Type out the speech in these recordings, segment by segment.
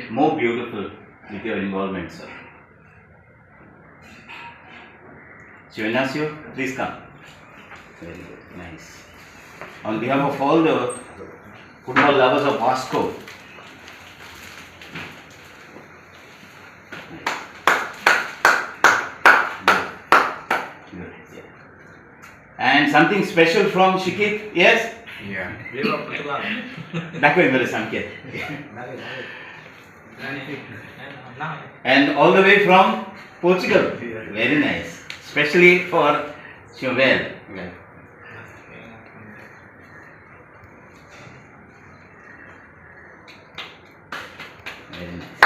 it more beautiful with your involvement, sir. Sr. Inacio, please come. Very good, nice. On behalf of all the football lovers of Vasco, good, yeah. And something special from Shikit, yes? Yeah. Viva Portugal. दाखय बरें सामकें. And all the way from Portugal. Very nice. Especially for Chauvel. Yeah. Very nice.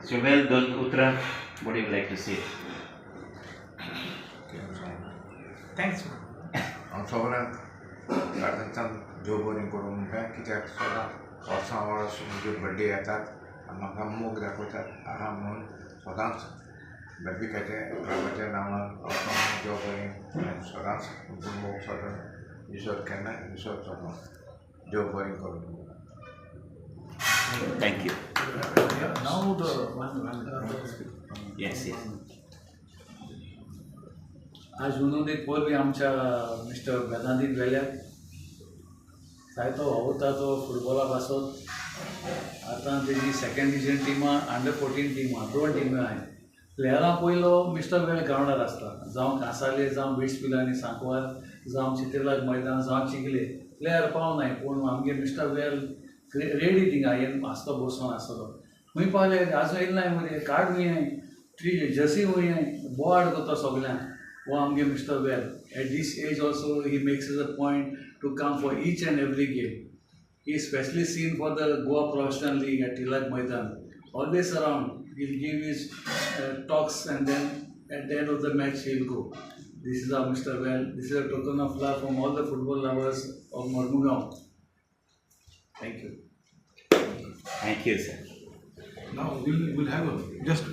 Chauvel, Don Utra, what do you like to say? Thanks. हांव सगळ्यांक गार्डनसान देव बरें करूं म्हणटा, कित्याक सदांच वर्सां वर्स म्हजे बड्डे येतात आनी म्हाका मोग दाखयतात आहा म्हणून सदांच बेनफिकाच्या क्लबाच्या नांवान हांव देव बरें आनी सदांच तुमचो मोग सदांच विसर केन्नाय विसरचो ना, देव बरें करूं. Thank you. Now the Yes, yes. आज उनोंदीत पयलीं आमच्या मिस्टर वेदांतीन वेल्याक जायतो वावुरता तो फुटबॉला पासत. आतां तेजी सेकंड डिविजन टिमा, अंडर 14 टिमा, दोन टिम्यो आहाय. प्लेयरां पयलो मिस्टर वेल ग्रावंडार आसता, जावं कांसावले, जावं बिट्स पिलांनी, सांकवार, जावं चित्रलाग मैदान, जावं चिखले, प्लेयर पावनाय पूण आमगे मिस्टर वेल रेडी थिंगा येवन आसतो, बसोन आसतलो. खंय पावले आजून येयले नाय मरे, कार्ड खंय आहाय, जर्सी खंय आहाय, बोवाळ करता सगल्यांक. हो आमगे mister well. At this age also he makes a point to come for each and every game. He is specially seen for the Goa Professional League at Tilak Maidan. Always around, he'll give his talks and then at the end of the match he'll go. This is our Mr. Well. This is a token of love from all the football lovers of Mormugao. Thank you. Thank you, sir. Now we'll have a just.